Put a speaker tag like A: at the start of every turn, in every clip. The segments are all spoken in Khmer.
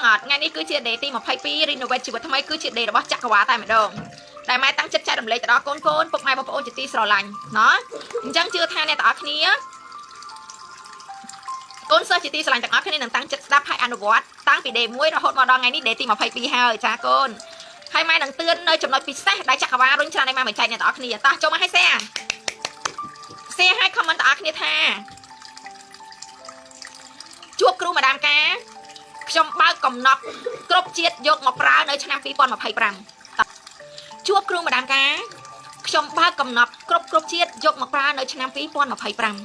A: អត់ថ្ងៃនេះគឺជា day ទី22 renovate ជីវិតថ្មីគឺជា day របស់ចក្រវាលតែម្ដងដែលម៉ែតាំងចិត្តចែករំលែកទៅដល់កូនកូនពុកម៉ែបងប្អូនជាទីស្រឡាញ់ណោះអញ្ចឹងជឿថាអ្នកទាំងអស់គ្នាកូនសិស្សជាទីស្រឡាញ់ទាំងអស់គ្នានឹងតាំងចិត្តស្ដាប់ហើយអនុវត្តតាំងពី day 1រហូតមកដល់ថ្ងៃនេះ day ទី22ហើយចាកូនហើយម៉ែនឹងទឿននៅចំណុចពិសេសដែលចក្រវាលរុញច្រានឲ្យម៉ែមកចែកអ្នកទាំងអស់គ្នាតោះចូលមកឲ្យ share share ឲ្យ comment ទាំងអស់គ្នាថាជួបគ្រូម្ដាមការខ្ញុំបើកកំណប់គ្រប់ជាតិយកមកប្រើនៅឆ្នាំ2025ជួបគ្រូម្ដាមការខ្ញុំបើកកំណប់គ្រប់គ្រប់ជាតិយកមកប្រើនៅឆ្នាំ2025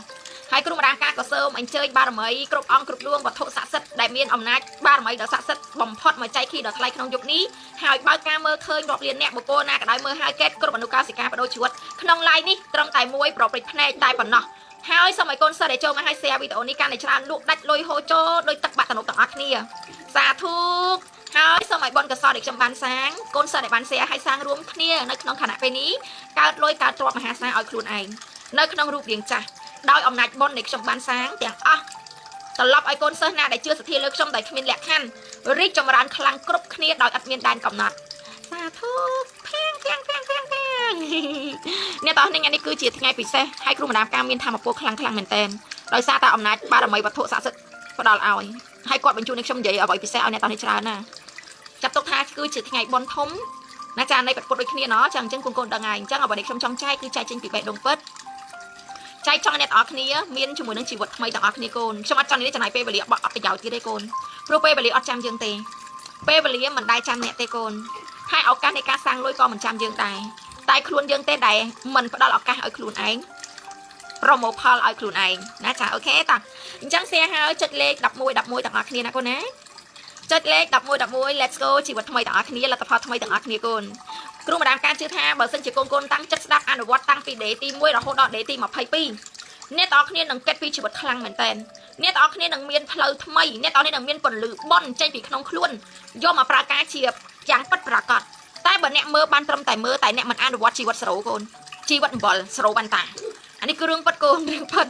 A: ហើយគ្រូម្ដាមការក៏សូមអញ្ជើញបារមីគ្រប់អង្គគ្រប់ដួងវត្ថុស័ក្តិសិទ្ធិដែលមានអំណាចបារមីដ៏ស័ក្តិសិទ្ធិបំផុតមកចែកខីដ៏ថ្លៃក្នុងយុគនេះហើយបើកការមើលឃើញរាប់លានអ្នកបុគ្គលណាក៏ដោយមើលហើយកេតគ្រប់អនុកោសិកាបដូរជីវិតក្នុង live នេះត្រឹមតែមួយប្រព្រឹត្តភ្នែកតែប៉ុណ្ណោះហើយសូមឲ្យកូនសិស្សដែលចូលមកឲ្យ share វីដេអូនេះកាន់តែច្រើនលក់ដាច់លុយហូរចូលដោយទឹកបាក់តនុកទាំងអស់គ្នាសាធុហើយសូមឲ្យបុណ្យកុសលដែលខ្ញុំបានសាងកូនសិស្សដែលបាន share ឲ្យសាងរួមគ្នានៅក្នុងខណៈពេលនេះកើតលុយកើតទ្រព្យមហាសាលឲ្យខ្លួនឯងនៅក្នុងរូបរាងចាស់ដោយអំណាចបុណ្យដែលខ្ញុំបានសាងទាំងអស់ត្រឡប់ឲ្យកូនសិស្សណាដែលជឿសទ្ធាលើខ្ញុំដោយគ្មានលក្ខខណ្ឌរីកចម្រើនខ្លាំងគ្រប់គ្នាដោយឥតមានដែនកំណត់សាធុភៀងភៀងភៀងភៀងភៀងអ្នកតោះនេះថ្ងៃនេះគឺជាថ្ងៃពិសេសហើយគ្រូម្ដាមការមានធម៌ពលខ្លាំងខ្លាំងមែនទែនដោយសារតែអំណាចបារមីវត្ថុស័ក្តិសិទ្ធិផ្ដល់ឲ្យហើយគាត់បញ្ជូនឲ្យខ្ញុំនិយាយអ្វីពិសេសឲ្យអ្នកតោះនេះច្រើនណាចាប់ទុកថាគឺជាថ្ងៃបុណ្យធំណាចានៃពុទ្ធដូចគ្នាណោះចឹងអញ្ចឹងកូនកូនដឹងហើយអញ្ចឹងអ្វីដែលខ្ញុំចង់ចែកគឺចែកចេញពីបេះដូងពិតចែកចង់ឲ្យអ្នកទាំងអស់គ្នាមានជាមួយនឹងជីវិតថ្មីទាំងអស់គ្នាកូនខ្ញុំអត់ចង់នេះចំណាយពេលវេលាបត់អត់ប្រយោជន៍ទៀតទេកូនព្រោះពេលវេលាអត់ចាំយើងទេពេលវេលាមិនដែលចាំអ្នកទេកូនហើយឱកាសនៃការសាងលុយក៏មិនចាំយើងដែរតែខ្លួនយើងទេដែលមិនផ្ដល់ឱកាសឲ្យខ្លួនឯងប្រមូលផលឲ្យខ្លួនឯងណាចា OK តាអញ្ចឹង share ហើយចុចលេខ11 11ទាំងអស់គ្នាណាកូនណាចុចលេខ11 11 let's go ជីវិតថ្មីទាំងអស់គ្នាលទ្ធផលថ្មីទាំងអស់គ្នាកូនគ្រូម្ដាមការជឿថាបើសិនជាកូនកូនតាំងចិត្តស្ដាប់អនុវត្តតាំងពី day ទី1រហូតដល់ day ទី22អ្នកទាំងអស់គ្នានឹងគិតពីជីវិតខ្លាំងមែនតើអ្នកទាំងអស់គ្នានឹងមានផ្លូវថ្មីអ្នកទាំងអស់គ្នានឹងមានពន្លឺបុណ្យចេញពីក្នុងខ្លួនយកមកប្រើការជាយ៉ាងពិតប្រាកដតែបើអ្នកមើលបានត្រឹមតែមើលតែអ្នកមិនអនុវត្តជីវិតសរោកូនជីវិតអំបិលសរោបានតាអានេះគឺរឿងពិតកូនរឿងពិត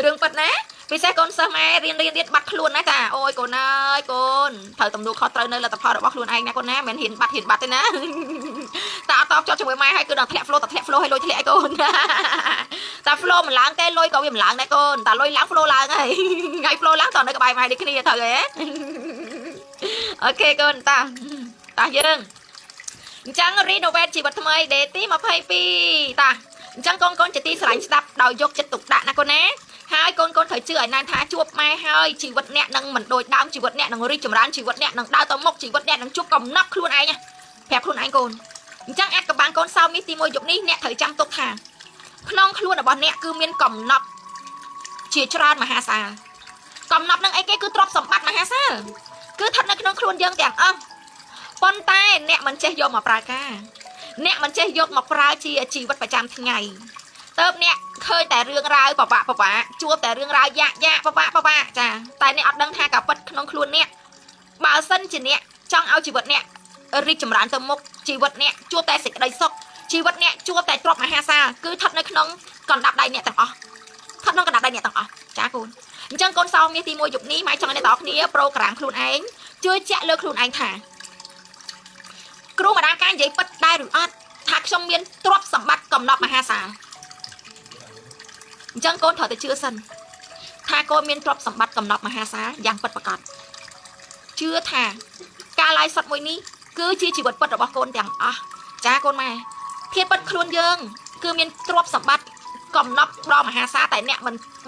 A: រឿងពិតណាពិសេសកូនសិស្សម៉ែរៀនរៀនរៀនបាត់ខ្លួនណាចាអូយកូនអើយកូនត្រូវទំនួលខុសត្រូវនៅលទ្ធផលរបស់ខ្លួនឯងណាកូនណាមិនហ៊ានបាត់ហ៊ានបាត់ទេណាតាអត់តបជាប់ជាមួយម៉ែហើយគឺដល់ធ្លាក់ flow តែធ្លាក់ flow ឲ្យលុយធ្លាក់ឲ្យកូនតែ flow មិនឡើងទេលុយក៏វាមិនឡើងដែរកូនតែលុយឡើង flow ឡើងហើយថ្ងៃ flow ឡើងតនៅក្បែរម៉ែដូចគ្នាត្រូវហ៎ OK កូនតាតាយើងអញ្ចឹង renovate ជីវិតថ្មី day ទី22តាអញ្ចឹងកូនកូនជាទីស្រឡាញ់ស្ដាប់ដោយយកចិត្តទុកដាក់ណាកូនណាហើយកូនកូនត្រូវជឿឲ្យណែនថាជួបម៉ែហើយជីវិតអ្នកនឹងមិនដូចដើមជីវិតអ្នកនឹងរីកចម្រើនជីវិតអ្នកនឹងដើរទៅមុខជីវិតអ្នកនឹងជួបកំណប់ខ្លួនឯងប្រាប់ខ្លួនឯងកូនអញ្ចឹងអាចកបានកូនសោមនេះទី1យប់នេះអ្នកត្រូវចាំទុកថាក្នុងខ្លួនរបស់អ្នកគឺមានកំណប់ជាច្រើនមហាសាលកំណប់នឹងអីគេគឺទ្រព្យសម្បត្តិមហាសាលគឺស្ថិតនៅក្នុងខ្លួនយើងទាំងអស់ប៉ុន្តែអ្នកមិនចេះយកមកប្រើការអ្នកមិនចេះយកមកប្រើជាជីវិតប្រចាំថ្ងៃទៅអ្នកឃើញតែរឿងរ៉ាវពិបាកពិបាកជួបតែរឿងរ៉ាវយ៉ាក់យ៉ាក់ពិបាកពិបាកចាតែអ្នកអត់ដឹងថាការពិតក្នុងខ្លួនអ្នកបើសិនជាអ្នកចង់ឲ្យជីវិតអ្នករីកចម្រើនទៅមុខជីវិតអ្នកជួបតែសេចក្តីសុខជីវិតអ្នកជួបតែទ្រព្យមហាសាលគឺស្ថិតនៅក្នុងកណ្ដាប់ដៃអ្នកទាំងអស់ស្ថិតក្នុងកណ្ដាប់ដៃអ្នកទាំងអស់ចាកូនអញ្ចឹងកូនសោមាសទី1យប់នេះម៉ែចង់ឲ្យអ្នកទាំងអស់គ្នាប្រូក្រាមខ្លួនឯងជឿជាក់លើខ្លួនឯងថាគ្រូម្ដាមការនិយាយពិតដែរឬអត់ថាខ្ញុំមានទ្រព្យសម្បត្តិកំណត់មហាសាលអញ្ចឹងកូនត្រូវតែជឿសិនថាកូនមានទ្រព្យសម្បត្តិកំណត់មហាសាលយ៉ាងពិតប្រាកដជឿថាការឡាយសុតមួយនេះគឺជាជីវិតពិតរបស់កូនទាំងអស់ចាកូនម៉ែធាតុពិតខ្លួនយើងគឺមានទ្រព្យសម្បត្តិកំណត់ដល់មហាសាលតែអ្ន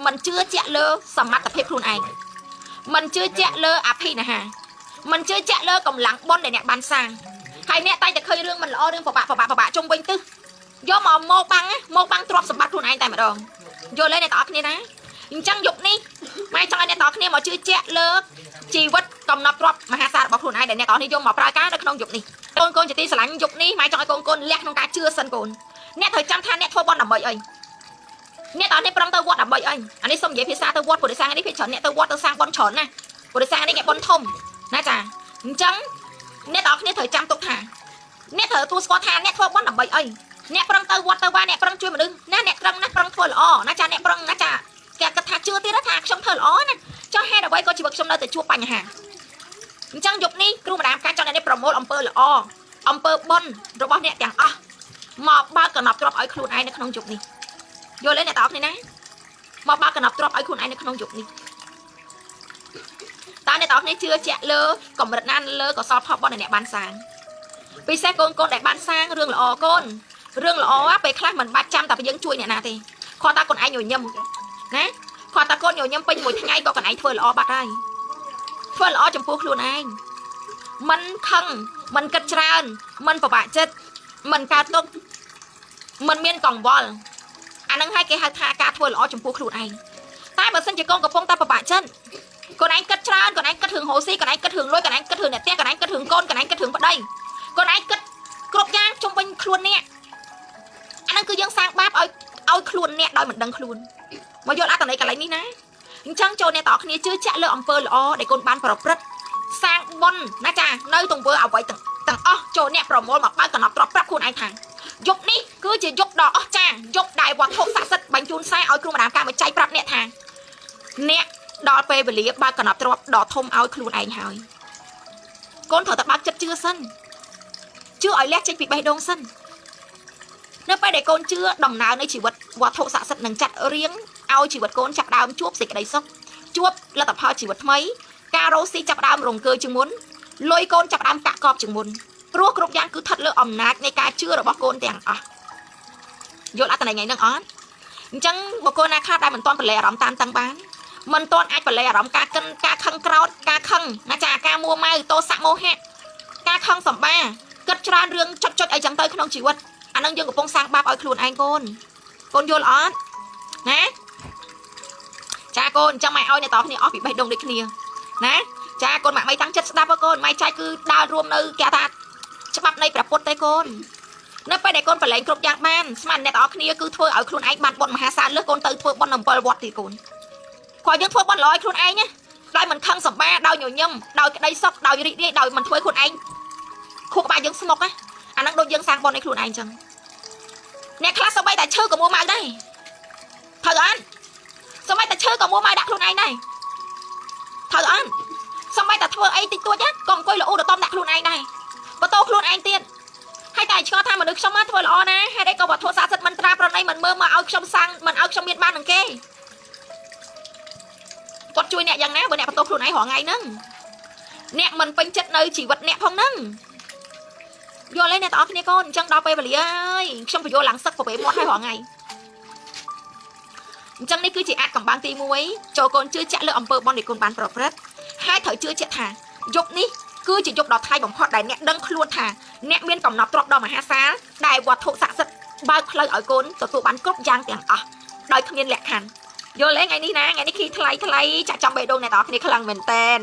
A: កមិនជឿជាក់លើសមត្ថភាពខ្លួនឯងមិនជឿជាក់លើអភិនិហាមិនជឿជាក់លើកម្លាំងបុណ្យដែលអ្នកបានសាងហើយអ្នកតែងតែឃើញរឿងមិនល្អរឿងពិបាកពិបាកពិបាកជុំវិញទិសយកមកមកបាំងមកបាំងទ្រព្យសម្បត្តិខ្លួនឯងតែម្ដងយល់ទេអ្នកទាំងអស់គ្នាណាអញ្ចឹងយប់នេះម៉ែចង់ឲ្យអ្នកទាំងអស់គ្នាមកជឿជាក់លើជីវិតកំណត់ទ្រព្យមហាសាលរបស់ខ្លួនឯងដែលអ្នកទាំងអស់គ្នាយកមកប្រើការនៅក្នុងយប់នេះកូនកូនជាទីស្រឡាញ់យប់នេះម៉ែចង់ឲ្យកូនកូនលះក្នុងការជឿសិនកូនអ្នកត្រូវចាំថាអ្នកធ្វើបុណ្យដើម្បីអីអ្នកទាំងអស់នេះប្រឹងទៅវត្តដើម្បីអីអានេះសុំនិយាយភាសាទៅវត្តពុទ្ធសាសនានេះភាគច្រើនអ្នកទៅវត្តទៅសាងបុណ្យច្រើនណាពុទ្ធសាសនានេះគេបុណ្យធំណាចាអញ្ចឹងអ្នកទាំងអស់គ្នាត្រូវចាំទុកថាអ្នកត្រូវទទួលស្គាល់ថាអ្នកធ្វើបុណ្យដើម្បីអីអ្នកប្រឹងទៅវត្តទៅវាអ្នកប្រឹងជួយមនុស្សណាអ្នកប្រឹងណាប្រឹងធ្វើល្អណាចាអ្នកប្រឹងណាចាគេគិតថាជឿទៀតថាខ្ញុំធ្វើល្អណាចុះហេតុអ្វីក៏ជីវិតខ្ញុំនៅតែជួបបញ្ហា អញ្ចឹងយប់នេះគ្រូម្ដាមការចង់អ្នកនេះប្រមូលអំពើល្អអំពើបុណ្យរបស់អ្នកទាំងអស់មកបើកកណប់ទ្រព្យឲ្យខ្លួនឯងនៅក្នុងយប់នេះយល់ទេអ្នកទាំងអស់គ្នាណាមកបើកកណប់ទ្រព្យឲ្យខ្លួនឯងនៅក្នុងយប់នេះតើអ្នកទាំងអស់គ្នាជឿជាក់លើកម្រិតណាលើកុសលផលបុណ្យដែលអ្នកបានសាងពិសេសកូនកូនដែលបានសាងរឿងល្អកូនរឿងល្អពេលខ្លះមិនបាច់ចាំតែយើងជួយអ្នកណាទេគ្រាន់តែកូនឯងញញឹមណាគ្រាន់តែកូនញញឹមពេញមួយថ្ងៃក៏កូនឯងធ្វើល្អបាត់ហើយធ្វើល្អចំពោះខ្លួនឯងមិនខឹងមិនគិតច្រើនមិនពិបាកចិត្តមិនកើតទុក្ខមិនមានកង្វល់អានឹងឲ្យគេហៅថាការធ្វើល្អចំពោះខ្លួនឯងតែបើសិនជាកូនកំពុងតែពិបាកចិត្តកូនឯងគិតច្រើនកូនឯងគិតរឿងរកស៊ីកូនឯងគិតរឿងលុយកូនឯងគិតរឿងអ្នកផ្ទះកូនឯងគិតរឿងកូនកូនឯងគិតរឿងប្តីកូនឯងគិតគ្រប់យ៉ាងជុំវិញខ្លួនអ្នកអានឹងគឺយើងសាងបាបឲ្យខ្លួនអ្នកដោយមិនដឹងខ្លួនមកយល់អត្ថន័យកន្លែងនេះណាអញ្ចឹងចូលអ្នកទាំងអស់គ្នាជឿជាក់លើអំពើល្អដែលកូនបានប្រព្រឹត្តសាងបុណ្យណាចានៅទង្វើអ្វីទាំងទាំងអស់ចូលអ្នកប្រមូលមកបើកកណប់ទ្រព្យប្រាប់ខ្លួនឯងថាយប់នេះគឺជាយប់ដ៏អស្ចារ្យយប់ដែលវត្ថុស័ក្តិសិទ្ធិបញ្ជូនសារឲ្យគ្រូម្ដាមការមកចែកប្រាប់អ្នកថាអ្នកដល់ពេលវេលាបើកកណប់ទ្រព្យដ៏ធំឲ្យខ្លួនឯងហើយកូនត្រូវតែបើកចិត្តជឿសិនជឿឲ្យលះចេញពីបេះដូងសិននៅពេលដែលកូនជឿដំណើរនៃជីវិតវត្ថុស័ក្តិសិទ្ធិនឹងចាត់រៀងឲ្យជីវិតកូនចាប់ដើមជួបសេចក្តីសុខជួបលទ្ធផលជីវិតថ្មីការរកស៊ីចាប់ដើមរង្គើជាងមុនលុយកូនចាប់ដើមកាក់កបជាងមុនព្រោះគ្រប់យ៉ាងគឺស្ថិតលើអំណាចនៃការជឿរបស់កូនទាំងអស់យល់អត្ថន័យថ្ងៃហ្នឹងអត់អញ្ចឹងបុគ្គលណាខ្លះដែលមិនទាន់ប្រឡែអារម្មណ៍តាមតឹងបានមិនទាន់អាចប្រឡែអារម្មណ៍ការកិនការខឹងក្រោតការខឹងណាចាការមួម៉ៅតោសៈមោហៈការខឹងសម្បាគិតច្រើនរឿងចុចចុចអីចឹងទៅក្នុងជីវិតអានឹងយើងកំពុងសាងបាបឲ្យខ្លួនឯងកូនកូនយល់អត់ណាចាកូនអញ្ចឹងម៉ែឲ្យអ្នកតគ្នាអស់ពីបេះដូងដូចគ្នាណាចាកូនម៉ាក់មីតាំងចិត្តស្ដាប់កូនម៉ែចែកគឺដើររួមនៅគេថាច្បាប់នៃព្រះពុទ្ធទេកូននៅពេលដែលកូនប្រឡែងគ្រប់យ៉ាងបានស្មានអ្នកទាំងអស់គ្នាគឺធ្វើឲ្យខ្លួនឯងបានបុណ្យមហាសាលលើសកូនទៅធ្វើបុណ្យ7វត្តទីកូនគាត់យើងធ្វើបុណ្យល្អឲ្យខ្លួនឯងណាដោយមិនខឹងសម្បាដោយញញឹមដោយក្តីសុខដោយរីករាយដោយមិនធ្វើខ្លួនឯងខួរក្បាលយើងស្មុកណាអាហ្នឹងដូចយើងសាងបុណ្យឲ្យខ្លួនឯងចឹងអ្នកខ្លះសូម្បីតែឈើក៏មួម៉ៅដែរត្រូវអត់សូម្បីតែឈើក៏មួម៉ៅដាក់ខ្លួនឯងដែរត្រូវអត់សូម្បីតែធ្វើអីតិចតួចក៏អង្គុយល្អូរតំដាក់ខ្លួនឯងដែរបន្ទោខ្លួនឯងទៀតហើយតែឆ្ងល់ថាមនុស្សខ្ញុំមកធ្វើល្អណាស់ហេតុអីក៏វត្ថុស័ក្តិសិទ្ធិមិនត្រាប្រណីមិនមើលមកឲ្យខ្ញុំសាំងមិនឲ្យខ្ញុំមានបាននឹងគេគាត់ជួយអ្នកយ៉ាងណាបើអ្នកបន្ទោខ្លួនឯងរាល់ថ្ងៃហ្នឹងអ្នកមិនពេញចិត្តនៅជីវិតអ្នកផងហ្នឹងយល់ទេអ្នកទាំងអស់គ្នាកូនអញ្ចឹងដល់ពេលវេលាហើយខ្ញុំបញ្យល់ឡើងសឹកប្រវេមាត់ហើយរាល់ថ្ងៃអញ្ចឹងនេះគឺជាអាចកំបាំងទី1ចូលកូនជឿជាក់លើអំពើបុណ្យដែលកូនបានប្រព្រឹត្តហើយត្រូវជឿជាក់ថាយប់នេះគឺជាយប់ដ៏ថ្លៃបំផុតដែលអ្នកដឹងខ្លួនថាអ្នកមានកំណត់ទ្រព្យដ៏មហាសាលដែលវត្ថុស័ក្តិសិទ្ធិបើកផ្លូវឲ្យកូនទទួលបានគ្រប់យ៉ាងទាំងអស់ដោយគ្មានលក្ខខណ្ឌយល់ទេថ្ងៃនេះណាថ្ងៃនេះគីថ្លៃថ្លៃចាក់ចំបេះដូងអ្នកទាំងអស់គ្នាខ្លាំងមែនតែន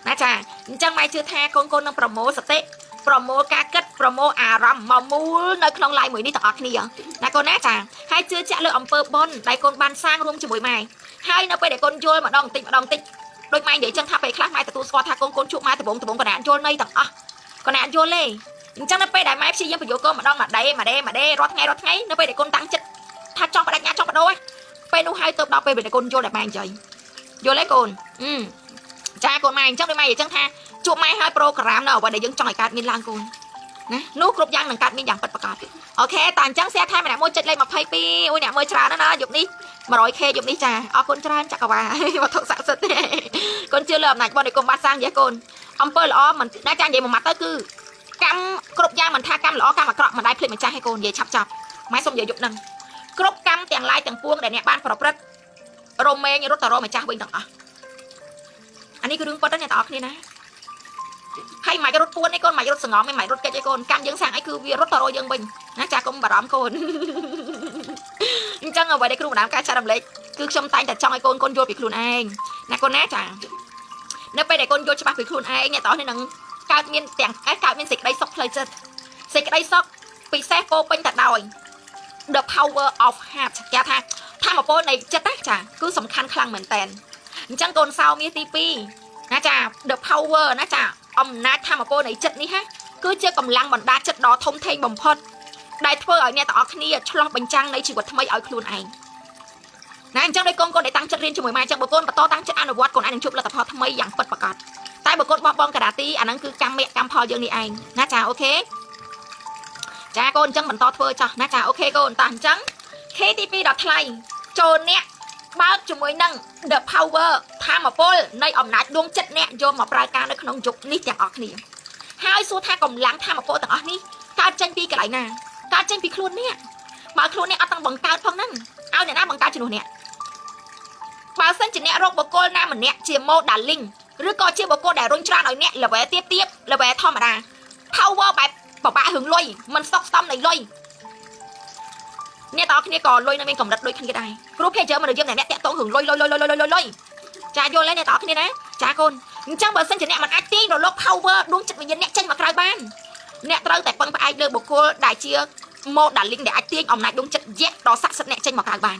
A: ណាចាអញ្ចឹងម៉ែជឿថាកូនកូននឹងប្រមូលសតិប្រមូលការគិតប្រមូលអារម្មណ៍មកមូលនៅក្នុង live មួយនេះទាំងអស់គ្នាណាកូនណាចាហើយជឿជាក់លើអំពើបុណ្យដែលកូនបានសាងរួមជាមួយម៉ែហើយនៅពេលដែលកូនយល់ម្ដងបន្តិចម្ដងបន្តិចដូចម៉ែនិយាយចឹងថាពេលខ្លះម៉ែទទួលស្គាល់ថាកូនកូនជួបម៉ែដំបងដំបងកណាយល់ន័យទាំងអស់កណាយល់ទេអញ្ចឹងនៅពេលដែលម៉ែព្យាយាមបញ្យល់កូនម្ដងម្ដេម្ដេម្ដេរាល់ថ្ងៃរាល់ថ្ងៃនៅពេលដែលកូនតាំងចិត្តថាចង់បដិញ្ញាចង់បដូរពេលនោះហើយទៅដល់ពេលដែលកូនយល់ដែលម៉ែនិយាយយល់ទេកូនអឺចាកូនម៉ែអញ្ចឹងដូចម៉ែនិយាយចឹងថាជួបម៉ែហើយ program នៅអ្វីដែលយើងចង់ឲ្យកើតមានឡើងកូនណានោះគ្រប់យ៉ាងនឹងកើតមានយ៉ាងពិតប្រាកដ OK តាអញ្ចឹង share ថែមម្នាក់មួយចុចលេខ22អូយអ្នកមើលច្រើនណាស់ណាយប់នេះ 100K យប់នេះចាអរគុណច្រើនចក្រវាលវត្ថុស័ក្តិសិទ្ធិកូនជឿលើអំណាចបុណ្យដែលកូនបានសាងយេកូនអំពើល្អមិនណាចានិយាយមួយម៉ាត់ទៅគឺកម្មគ្រប់យ៉ាងមិនថាកម្មល្អកម្មអាក្រក់មិនដែលភ្លេចម្ចាស់ឲ្យកូននិយាយឆាប់ចាប់ម៉ែសុំនិយាយយប់ហ្នឹងគ្រប់កម្មទាំងឡាយទាំងពួងដែលអ្នកបានប្រព្រឹត្តរមែងរត់ទៅរកម្ចាស់វិញទាំងអស់អានេះគឺរឿងពិតណាអ្នកទាំងអស់គ្នាណាហើយមិនរត់ពួនទេកូនមិនរត់សងំទេមិនរត់កិច្ចទេកូនកម្មយើងសាងអីគឺវារត់ទៅរកយើងវិញណាចាកុំបារម្ភកូនអញ្ចឹងអ្វីដែលគ្រូម្ដាមការចែករំលែកគឺខ្ញុំតែងតែចង់ឲ្យកូនកូនយល់ពីខ្លួនឯងណាកូនណាចានៅពេលដែលកូនយល់ច្បាស់ពីខ្លួនឯងអ្នកទាំងអស់នេះនឹងកើតមានទាំងកើតមានសេចក្តីសុខផ្លូវចិត្តសេចក្តីសុខពិសេសពោពេញទៅដោយ the power of heart គេថាធម៌ពលនៃចិត្តណាចាគឺសំខាន់ខ្លាំងមែនតែនអញ្ចឹងកូនសោមាសទី2ណាចា the power ណាចាអំណាចធម៌ពលនៃចិត្តនេះហាគឺជាកម្លាំងបណ្ដាចិត្តដ៏ធំធេងបំផុតដែលធ្វើឲ្យអ្នកទាំងអស់គ្នាឆ្លោះបញ្ចាំងនៃជីវិតថ្មីឲ្យខ្លួនឯងណាអញ្ចឹងដោយកូនកូនដែលតាំងចិត្តរៀនជាមួយម៉ែអញ្ចឹងបើកូនបន្តតាំងចិត្តអនុវត្តកូនអាចនឹងជួបលទ្ធផលថ្មីយ៉ាងពិតប្រាកដតែ តែបើកូនបោះបង់ការ៉ាទីអាហ្នឹងគឺកម្មកម្មផលយើងនេះឯងណាចា OK ចាកូនអញ្ចឹងបន្តធ្វើចោះណាចា OK កូនតោះអញ្ចឹង key ទី2ដល់ថ្លៃចូលអ្នកបើកជាមួយនឹង the power ធម្មពលនៃអំណាចដួងចិត្តអ្នកយកមកប្រើការនៅក្នុងយុគនេះទាំងអស់គ្នាហើយសួរថាកម្លាំងធម្មពលទាំងអស់នេះកើតចេញពីកន្លែងណាកើតចេញពីខ្លួនអ្នកបើខ្លួនអ្នកអត់ទាំងបង្កើតផងហ្នឹងឲ្យអ្នកណាបង្កើតជំនួសអ្នកបើសិនជាអ្នករកបុគ្គលណាម្នាក់ជា modeling ឬក៏ជាបុគ្គលដែលរុញច្រានឲ្យអ្នក level ទៀបទៀប level ធម្មតា power បែបបបាក់រឿងលុយមិនស្តុកស្តំនៃលុយអ្នកទាំងអស់គ្នាក៏លុយនៅមានកម្រិតដូចគ្នាដែរព្រោះភាគច្រើនមនុស្សយើងអ្នកតាក់ទងរឿងលុយលុយលុយលុយលុយលុយលុយចាយល់ទេអ្នកទាំងអស់គ្នាណាចាកូនអញ្ចឹងបើសិនជាអ្នកមិនអាចទាញរលក power ដួងចិត្តវិញ្ញាណអ្នកចេញមកក្រៅបានអ្នកត្រូវតែពឹងផ្អែកលើបុគ្គលដែលជា modeling ដែលអាចទាញអំណាចដួងចិត្តយៈដ៏ស័ក្តិសិទ្ធិអ្នកចេញមកក្រៅបាន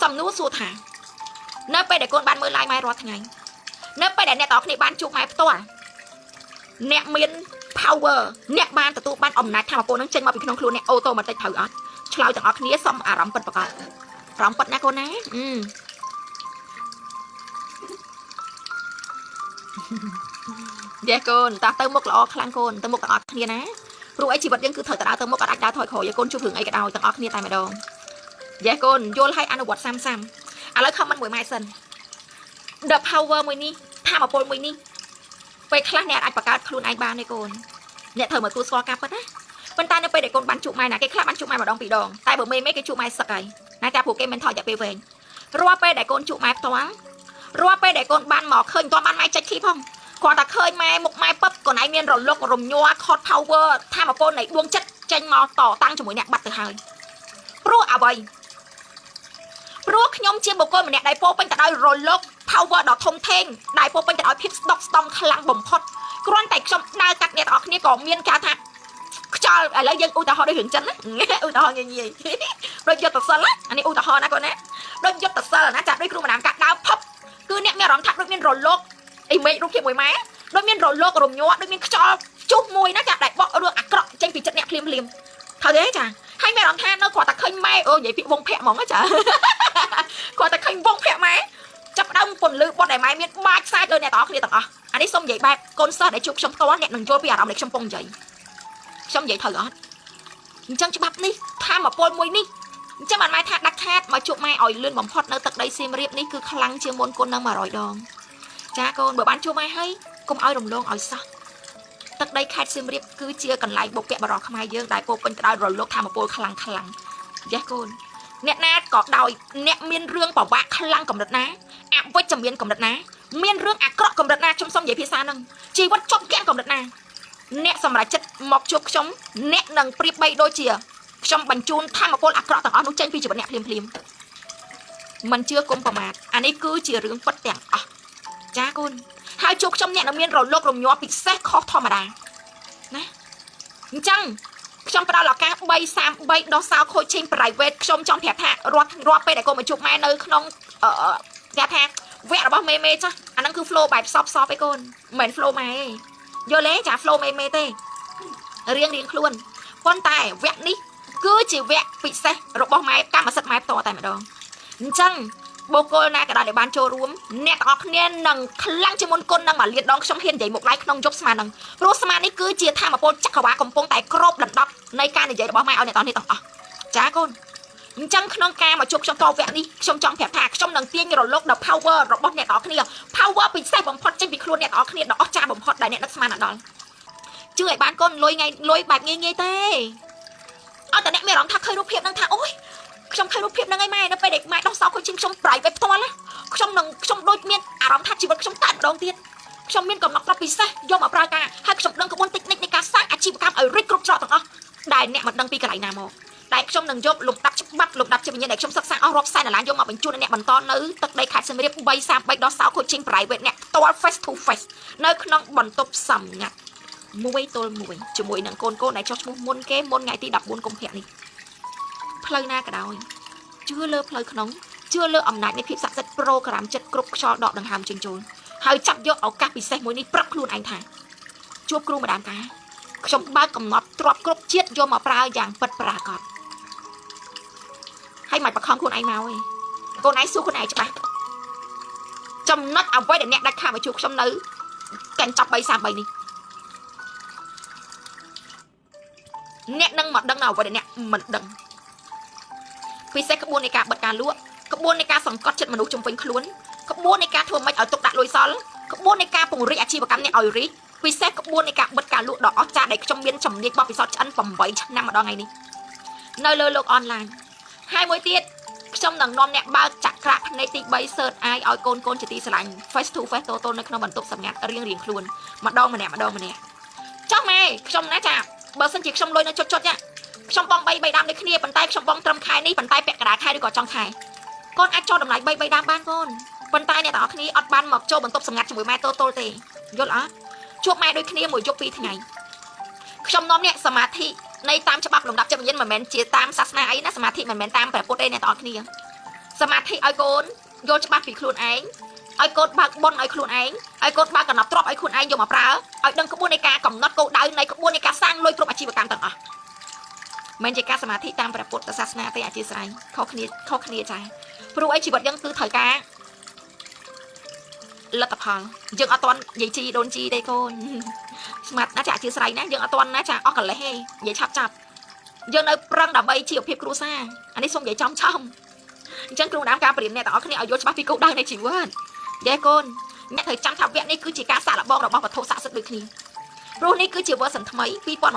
A: សំណួរសួរថានៅពេលដែលកូនបានមើល live ម៉ែរាល់ថ្ងៃនៅពេលដែលអ្នកទាំងអស់គ្នាបានជួបម៉ែផ្ទាល់អ្នកមាន power អ្នកបានទទួលបានអំណាចធម៌ពលនឹងចេញមកពីក្នុងខ្លួនអ្នក automatic ត្រូវអត់ឆ្លើយទាំងអស់គ្នាសុំអារម្មណ៍ពិតប្រាកដអារម្មណ៍ពិតណាកូនណាអឺ យេកូនតោះទៅមុខល្អខ្លាំងកូនទៅមុខទាំងអស់គ្នាណាព្រោះអីជីវិតយើងគឺត្រូវតែដើរទៅមុខអត់អាចដើរថយក្រោយឲ្យកូនជួបរឿងអីក៏ដោយទាំងអស់គ្នាតែម្ដងយេកូនយល់ឲ្យអនុវត្តសាំសាំឥឡូវ comment មួយម៉ែសិន The power មួយនេះធម៌ពលមួយនេះពេលខ្លះអ្នកអាចបង្កើតខ្លួនឯងបានទេកូនអ្នកត្រូវមកទទួលស្គាល់ការពិតណាប៉ុន្តែនៅពេលដែលកូនបានជួបម៉ែណាគេខ្លះបានជួបម៉ែម្ដងពីរដងតែបើមេមេគេជួបម៉ែសឹកហើយណាចាព្រោះគេមិនថយរយៈពេលវែងរាល់ពេលដែលកូនជួបម៉ែផ្ទាល់រាល់ពេលដែលកូនបានមកឃើញមិនទាន់បានម៉ែចុច key ផងគ្រាន់តែឃើញម៉ែមុខម៉ែពឹបកូនឯងមានរលករំញ័រខត power ធម៌ពលនៃដួងចិត្តចេញមកតតាំងជាមួយអ្នកបាត់ទៅហើយព្រោះអ្វីព្រោះខ្ញុំជាបុគ្គលម្នាក់ដែលពោពេញទៅដោយរលក power ដ៏ធំធេងដែលពោពេញទៅដោយភាពស្ដុកស្ដំខ្លាំងបំផុតគ្រាន់តែខ្ញុំដើរកាត់អ្នកទាំងអស់គ្នាក៏មានការថាខ្យល់ឥឡូវយើងឧទាហរណ៍ដូចរឿងចិនណាឧទាហរណ៍ងាយងាយដូចយុទ្ធសិលណាអានេះឧទាហរណ៍ណាកូនណាដូចយុទ្ធសិលណាចាក់ដូចគ្រូម្ដាមកាត់ដើរផឹបគឺអ្នកមានអារម្មណ៍ថាដូចមានរលកអ៊ីមេចរូបភាពមួយម៉ែដូចមានរលករំញ័រដូចមានខ្យល់ជុះមួយណាចាក់ដែលបក់រឿងអាក្រក់ចេញពីចិត្តអ្នកភ្លាមភ្លាមត្រូវទេចាហើយមានអារម្មណ៍ថានៅគ្រាន់តែឃើញម៉ែអូនិយាយពាក្យវងភៈហ្មងចាគ្រាន់តែឃើញវងភៈម៉ែចាប់ដើមពន្លឺបុតដែលម៉ែមានបាចសាចលើអ្នកទាំងអស់គ្នាទាំងអស់អានេះសុំនិយាយបែបកូនសិស្សដែលជួបខ្ញុំផ្ទាល់អ្នកនឹងយល់ពីអារម្មណ៍ដែលខ្ញុំពងនិយាយខ្ញុំនិយាយត្រូវអត់អញ្ចឹងច្បាប់នេះធម៌ពលមួយនេះអញ្ចឹងបានម៉ែថាដាច់ខាតមកជួបម៉ែឲ្យលឿនបំផុតនៅទឹកដីសៀមរាបនេះគឺខ្លាំងជាងមុនគុណនឹង100ដងចាកូនបើបានជួបម៉ែហើយកុំឲ្យរំលងឲ្យសោះទឹកដីខេត្តសៀមរាបគឺជាកន្លែងបុព្វបុរសខ្មែរយើងដែលពោពេញទៅដោយរលកធម៌ពលខ្លាំងខ្លាំងយ៉ាកូនអ្នកណាក៏ដោយអ្នកមានរឿងប្រវាក់ខ្លាំងកម្រិតណាអវិជ្ជមានកម្រិតណាមានរឿងអាក្រក់កម្រិតណាខ្ញុំសុំនិយាយភាសាហ្នឹងជីវិតជប់គាំងកម្រិតណាអ្នកសម្រេចចិត្តមកជួបខ្ញុំអ្នកនឹងប្រៀបបីដូចជាខ្ញុំបញ្ជូនធម៌ពលអាក្រក់ទាំងអស់នោះចេញពីជីវិតអ្នកភ្លាមភ្លាមមិនជឿគុំប្រមាថអានេះគឺជារឿងពិតទាំងអស់ចាកូនហើយជួបខ្ញុំអ្នកនឹងមានរលករំញ័រពិសេសខុសធម្មតាណាអញ្ចឹងខ្ញុំផ្ដល់ឱកាស333ដោះសោ coaching private ខ្ញុំចង់ប្រាប់ថារាល់រាល់ពេលដែលកូនមកជួបម៉ែនៅក្នុងអឺគេថាវគ្គរបស់មេមេចាស់អាហ្នឹងគឺ flow បែបសពសពឯកូនមិនមែន flow ម៉ែទេយល់ទេចា flow មេមេទេរៀងរៀងខ្លួនប៉ុន្តែវគ្គនេះគឺជាវគ្គពិសេសរបស់ម៉ែកម្មសិទ្ធិម៉ែផ្ទាល់តែម្ដងអញ្ចឹងបុគ្គលណាក៏ដោយដែលបានចូលរួមអ្នកទាំងអស់គ្នានឹងខ្លាំងជាងមុនគុណនឹងមួយលានដងខ្ញុំហ៊ាននិយាយមុខឡៃក្នុងយប់ស្មាននឹងព្រោះស្មាននេះគឺជាធម៌ពលចក្រវាលកំពុងតែគ្របដណ្ដប់នៃការនិយាយរបស់ម៉ែឲ្យអ្នកទាំងនេះទាំងអស់ចាកូនអញ្ចឹងក្នុងការមកជួបខ្ញុំតវគ្គនេះខ្ញុំចង់ប្រាប់ថាខ្ញុំនឹងទាញរលកដល់ power របស់អ្នកទាំងអស់គ្នា power ពិសេសបំផុតចេញពីខ្លួនអ្នកទាំងអស់គ្នាដ៏អស្ចារ្យបំផុតដែលអ្នកនឹកស្មានដល់ជឿឲ្យបានកូនលុយថ្ងៃលុយបែបងាយងាយទេអត់តែអ្នកមានអារម្មណ៍ថាឃើញរូបភាពហ្នឹងថាអូយខ្ញុំឃើញរូបភាពហ្នឹងឯងម៉ែនៅពេលដែលម៉ែដោះសោ coaching ខ្ញុំ private ផ្ទាល់ណាខ្ញុំនឹងខ្ញុំដូចមានអារម្មណ៍ថាជីវិតខ្ញុំកើតម្ដងទៀតខ្ញុំមានកំណត់ប្រាប់ពិសេសយកមកប្រើការហើយខ្ញុំដឹងក្បួនតិចនិចនៃការសាងអាជីវកម្មឲ្យរីកគ្រប់ច្រកទាំងអស់ដែលអ្នកមិនដឹងពីកន្លែងណាមកតែខ្ញុំនឹងយកលំដាប់ច្បាប់លំដាប់ជាវិញ្ញាណដែលខ្ញុំសិក្សាអស់រាប់សែនដុល្លារយកមកបញ្ជូនឲ្យអ្នកបន្តនៅទឹកដីខេត្តសៀមរាប333ដល់សោ coaching private អ្នកផ្ទាល់ face to face នៅក្នុងបន្ទប់សម្ងាត់មួយទល់មួយជាមួយនឹងកូនកូនដែលចុះឈ្មោះមុនគេមុនថ្ងៃទី14កុម្ភៈនេះផ្លូវណាក៏ដោយជឿលើផ្លូវក្នុងជឿលើអំណាចនៃភាពស័ក្តិសិទ្ធិប្រូក្រាមចិត្តគ្រប់ខ្យល់ដកដង្ហើមចេញចូលហើយចាប់យកឱកាសពិសេសមួយនេះប្រាប់ខ្លួនឯងថាជួបគ្រូម្ដាមកាខ្ញុំបើកកំណត់ទ្របគ្រប់ជាតិយកមកប្រើយ៉ាងពិតប្រាកដហើយមិនបខំខ្លួនឯងមកទេកូនឯងសួរខ្លួនឯងច្បាស់ ចំណុចអ្វីដែលអ្នកដាច់ខាតមកជួបខ្ញុំនៅកញ្ចប់333នេះអ្នកនឹងមកដឹងនៅអ្វីដែលអ្នកមិនដឹងពិសេសក្បួននៃការបិទការលក់ក្បួននៃការសង្កត់ចិត្តមនុស្សជុំវិញខ្លួនក្បួននៃការធ្វើម៉េចឲ្យទុកដាក់លុយសល់ក្បួននៃការពង្រីកអាជីវកម្មអ្នកឲ្យរីកពិសេសក្បួននៃការបិទការលក់ដ៏អស្ចារ្យដែលខ្ញុំមានជំនាញបទពិសោធន៍ឆ្អិន8ឆ្នាំម្ដងថ្ងៃនេះនៅលើលោកអនឡាញហើយមួយទៀតខ្ញុំនឹងនាំអ្នកបើកចក្រៈភ្នែកទី3 search អាយឲ្យកូនកូនជាទីស្រឡាញ់ face to face តូតនៅក្នុងបន្ទប់សម្ងាត់រៀងរៀងខ្លួនម្ដងម្នាក់ម្ដងម្នាក់ចុះម៉ែខ្ញុំណាចាបើសិនជាខ្ញុំលុយនៅចុចចុចខ្ញុំបង3 3ដើមដូចគ្នាប៉ុន្តែខ្ញុំបងត្រឹមខែនេះប៉ុន្តែពាក់កណ្ដាលខែឬក៏ចុងខែកូនអាចចោលតម្លៃ3 3ដើមបានកូនប៉ុន្តែអ្នកទាំងអស់គ្នាអត់បានមកចូលបន្ទប់សម្ងាត់ជាមួយម៉ែតូតលទេយល់អត់ជួបម៉ែដូចគ្នាមួយយប់ពីរថ្ងៃខ្ញុំនាំអ្នកសមាធិនៃតាមច្បាប់លំដាប់ចិត្តវិញ្ញាណមិនមែនជាតាមសាសនាអីណាសមាធិមិនមែនតាមព្រះពុទ្ធទេអ្នកទាំងអស់គ្នាសមាធិឲ្យកូនយល់ច្បាស់ពីខ្លួនឯងឲ្យកូនបើកបុណ្យឲ្យខ្លួនឯងឲ្យកូនបើកកំណត់ទ្រព្យឲ្យខ្លួនឯងយកមកប្រើឲ្យដឹងក្បួននៃការកំណត់គោលដៅនៃក្បួននៃការសាងលុយគ្រប់អាជីវកម្មទាំងអស់មិនជាការសមាធិតាមព្រះពុទ្ធសាសនាទេអធិស្ឋានខុសគ្នាខុសគ្នាចាព្រោះអីជីវិតយើងគឺត្រូវការលទ្ធផលយើងអត់ទាន់និយាយជីដូនជីទេកូនស្មាត់ណាចាអធិស្ឋានណាយើងអត់ទាន់ណាចាអស់កលេសទេនិយាយឆាប់ឆាប់យើងនៅប្រឹងដើម្បីជីវភាពគ្រួសារអានេះសូមនិយាយចំចំអញ្ចឹងគ្រូដើមការព្រៀនអ្នកទាំងអស់គ្នាឲ្យយល់ច្បាស់ពីគោលដៅនៃជីវិតយេកូនអ្នកត្រូវចាំថាវគ្គនេះគឺជាការសាកល្បងរបស់វត្ថុស័ក្តិសិទ្ធិដូចគ្នាព្រោះនេះគឺជា version ថ្មី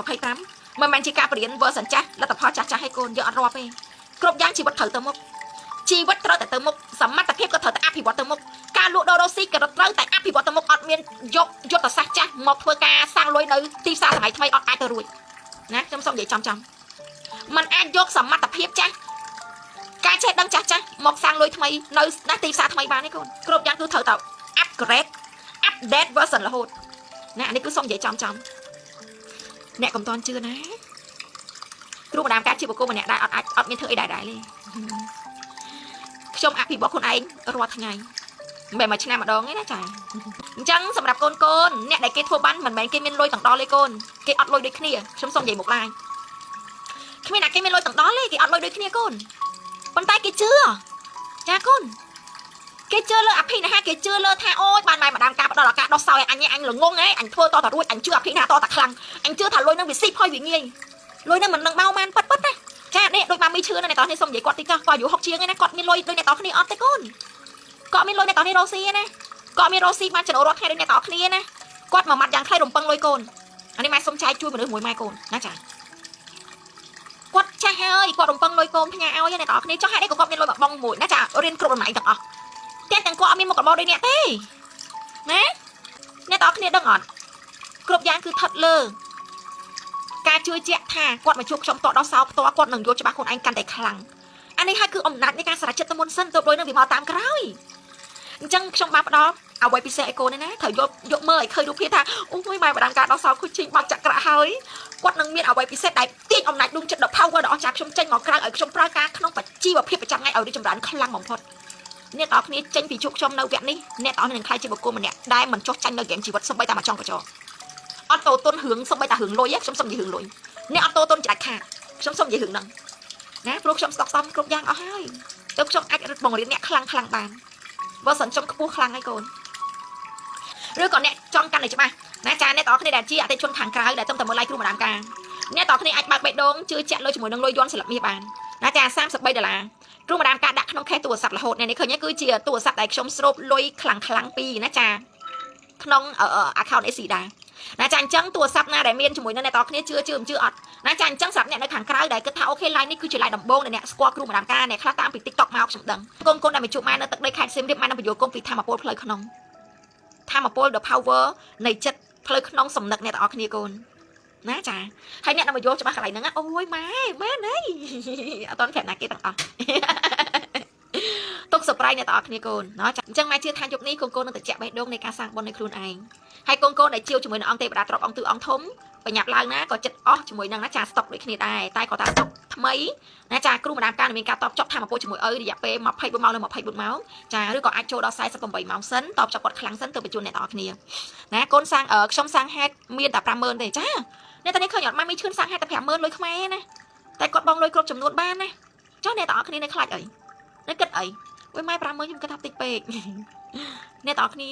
A: 2025មិនមែនជាការព្រៀន version ចាស់លទ្ធផលចាស់ចាស់ឲ្យកូនយើងអត់រាប់ទេគ្រប់យ៉ាងជីវិតត្រូវទៅមុខជីវិតត្រូវតែទៅមុខសមត្ថភាពក៏ត្រូវតែអភិវឌ្ឍទៅមុខការលក់ដូររកស៊ីក៏ត្រូវតែអភិវឌ្ឍទៅមុខអត់មានយកយុទ្ធសាស្ត្រចាស់មកធ្វើការសាងលុយនៅទីផ្សារសម័យថ្មីអត់អាចទៅរួចណាខ្ញុំសូមនិយាយចំចំมันអាចយកសមត្ថភាពចាស់ការចេះដឹងចាស់ចាស់មកសាងលុយថ្មីនៅណាទីផ្សារថ្មីបានទេកូនគ្រប់យ៉ាងគឺត្រូវតែ upgrade update version រហូតណាអានេះគឺសូមនិយាយចំចំអ្នកកុំតន់ជឿណាគ្រូម្ដាមការជាបុគ្គលម្នាក់ដែរអត់អាចអត់មានធ្វើអីដែរដែរទេខ្ញុំអភិវឌ្ឍខ្លួនឯងរាល់ថ្ងៃមិនមែនមួយឆ្នាំម្ដងទេណាចាអញ្ចឹងសម្រាប់កូនកូនអ្នកដែលគេធ្វើបានមិនមែនគេមានលុយទាំងដល់ទេកូនគេអត់លុយដូចគ្នាខ្ញុំសូមនិយាយមកឡាយគ្មានអ្នកគេមានលុយទាំងដល់ទេគេអត់លុយដូចគ្នាកូនប៉ុន្តែគេជឿចាកូនគេជឿលើអភិនិហាគេជឿលើថាអូយបានម៉ែម្ដាមការផ្ដល់ឱកាសដោះសោយអញអញល្ងងហ៎អញធ្វើតតរួចអញជឿអភិនិហាតតខ្លាំងអញជឿថាលុយនឹងវាស៊ីផុយវាងាយលុយនឹងមិននឹងបោបានប៉ិតប៉ិតណាចានេះដូចម៉ាមីឈឿណាអ្នកតោះនេះសុំនិយាយគាត់តិចចុះគាត់អាយុ60ជាងឯណាគាត់មានលុយដូចអ្នកតោះគ្នាអត់ទេកូនគាត់មានលុយអ្នកតោះនេះរស់ស៊ីណាគាត់មានរស់ស៊ីបានចំណូលរាល់ថ្ងៃដូចអ្នកតោះគ្នាណាគាត់មួយម៉ាត់យ៉ាងខ្លីរំពឹងលុយកូនអានេះម៉ែសុំចែកជួយមនុស្សមួយម៉ែកូនណាចាគាត់ចាស់ហើយគាត់រំពឹងលុយកូនផ្ញើឲ្យអ្នកតោះគ្នាចុះហេតុអីក៏គាត់មានលុយមកបងមួយណាចារៀនគ្រប់តម្លៃទាំងអស់ទាំងទាំងគាត់អត់មានមុខរបរដូចអ្នកទេណាអ្នកតោះគ្នាដឹងអត់គ្រប់យ៉ាងគឺស្ថិតលើការជឿជាក់ថាគាត់មកជួបខ្ញុំតដល់សោផ្ទាល់គាត់នឹងយល់ច្បាស់ខ្លួនឯងកាន់តែខ្លាំងអានេះហើយគឺអំណាចនៃការសម្រេចចិត្តទៅមុនសិនទៅលុយនឹងវាមកតាមក្រោយអញ្ចឹងខ្ញុំបានផ្ដល់អ្វីពិសេសឲ្យកូននេះណាត្រូវយកយកមើលឲ្យឃើញរូបភាពថាអូយម៉ែបដាំការដល់សោខូជីងបាក់ចក្រៈហើយគាត់នឹងមានអ្វីពិសេសដែលទាញអំណាចដួងចិត្តដ៏ power ដ៏អស្ចារ្យខ្ញុំចេញមកក្រៅឲ្យខ្ញុំប្រើការក្នុងជីវភាពប្រចាំថ្ងៃឲ្យរីកចម្រើនខ្លាំងបំផុតអ្នកទាំងអស់គ្នាចេញពីជួបខ្ញុំនៅវគ្គនេះអ្នកទាំងអស់គ្នានឹងក្លាយជាបុគ្គលម្នាក់ដែលមិនចុះចាញ់នៅហ្គេមជីវិតសូម្បីតែមួយចង់បញ្ចោអត់តូតុនរឿងសូម្បីតែរឿងលុយខ្ញុំសុំនិយាយរឿងលុយអ្នកអត់តូតុនច្រាច់ខាតខ្ញុំសុំនិយាយរឿងហ្នឹងណាព្រោះខ្ញុំស្ដុកស្ដំគ្រប់យ៉ាងអស់ហើយទៅខ្ញុំអាចបង្រៀនអ្នកខ្លាំងខ្លាំងបានបើសិនខ្ញុំខ្ពស់ខ្លាំងហើយកូនឬក៏អ្នកចង់កាន់តែច្បាស់ណាចាអ្នកទាំងអស់គ្នាដែលជាអតិជនខាងក្រៅដែលទំតែមើល live គ្រូម្ដាមការអ្នកទាំងអស់គ្នាអាចបើកបេះដូងជឿជាក់លើជាមួយនឹងលុយយន់ស្លឹកមាសបានណាចា33ដុល្លារគ្រូម្ដាមការដាក់ក្នុង case ទូរស័ព្ទរហូតនេះឃើញគឺជាទូរស័ព្ទដែលខ្ញុំស្រូបលុយខ្លាំងខ្លាំងពីណាចាក្នុង account AC ដែរណាចាអញ្ចឹងទូរស័ព្ទណាដែលមានជាមួយនឹងអ្នកទាំងគ្នាជឿជឿមិនជឿអត់ណាចាអញ្ចឹងសម្រាប់អ្នកនៅខាងក្រៅដែលគិតថា OK live នេះគឺជា live ដំបូងដែលអ្នកស្គាល់គ្រូម្ដាមការអ្នកខ្លះតាមពី TikTok មកខ្ញុំដឹងកូនកូនដែលមកជួបម៉ែនៅទឹកដីខេត្តសៀមរាបម៉ែនឹងបញ្យល់គុំពីធម្មពលផ្លូវក្នុងធម្មពល the power នៃចិត្តផ្លូវក្នុងសំណឹកអ្នកទាំងអស់គ្នាកូនណាចាហើយអ្នកដែលមកយល់ច្បាស់កន្លែងហ្នឹងអូយម៉ែមែនហីអត់តន់ប្រាប់ណាគេទាំងអស់ទុក surprise អ្នកទាំងអស់គ្នាកូនណោះចាអញ្ចឹងម៉ែជឿថាយប់នេះកូនកូននឹងតិចបេះដូងនៃការសាងបុណ្យនៃខ្លួនឯងហើយកូនកូនដែលជាវជាមួយនឹងអង្គទេវតាទ្របអង្គទិអង្គធំបញ្ញាប់ឡើងណាក៏ចិត្តអស់ជាមួយនឹងណាចាស្តុកដូចគ្នាដែរតែក៏តាស្តុកថ្មីណាចាគ្រូម្ដាមការនឹងមានការតបចប់ធម្មពលជាមួយឪរយៈពេល24ម៉ោងនៅ24ម៉ោងចាឬក៏អាចចូលដល់48ម៉ោងសិនតបចប់គាត់ខ្លាំងសិនទៅបញ្ជូនអ្នកទាំងអស់គ្នាណាកូនសាងខ្ញុំសាងហេតុមានតែ50000ទេចាអ្នកតានេះឃើញអត់ម៉ាមីឈឿនសាងហេតុតែ50000លុយខ្មែរណាតែគាត់បងលុយគ្រប់ចំនួនបានណាចុះអ្នកទាំងអស់គ្នានៅខ្លាចអីនៅគិតអីអូយម៉ែ50000ខ្ញុំគិតថាតិចពេក។ អ្នកទាំងអស់គ្នា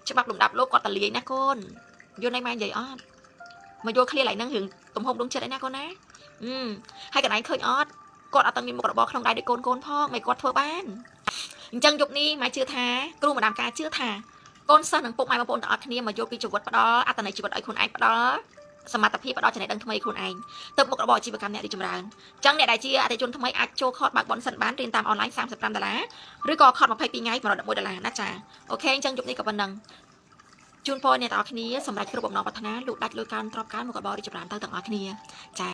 A: ច្បាប់លំដាប់លោកគាត់តលាយណាកូនយល់ន័យម៉ែនិយាយអត់មកយល់ឃ្លាឡើងហ្នឹងរឿងទំហំដួងចិត្តឯណាកូនណាអឺហើយកន្លែងឃើញអត់គាត់អត់តាំងមានមុខរបរក្នុងដៃដូចកូនកូនផងមិនគាត់ធ្វើបានអញ្ចឹងយប់នេះម៉ែជឿថាគ្រូម្ដាមការជឿថាកូនសិស្សនិងពុកម៉ែបងប្អូនទាំងអស់គ្នាមកយល់ពីជីវិតផ្ដល់អត្តន័យជីវិតឲ្យខ្លួនឯងផ្ដល់សមត្ថភាពផ្ដល់ចំណេះដឹងថ្មីខ្លួនឯងទៅមុខរបរអាជីវកម្មអ្នករីចម្រើនអញ្ចឹងអ្នកដែលជាអតិថិជនថ្មីអាចចូលខតបើកបនសិនបានរៀនតាមអនឡាញ35ដុល្លារឬក៏ខត22ថ្ងៃ111ដុល្លារណាចា OK អញ្ចឹងយប់នេះក៏ប៉ុណ្ណឹងជូនពរអ្នកទាំងអស់គ្នាសម្រាប់គ្រប់បំណងប្រាថ្នាលូកដាច់លុយកើនទ្របកើនមុខរបររីចម្រើនទៅទាំងអស់គ្នាចា។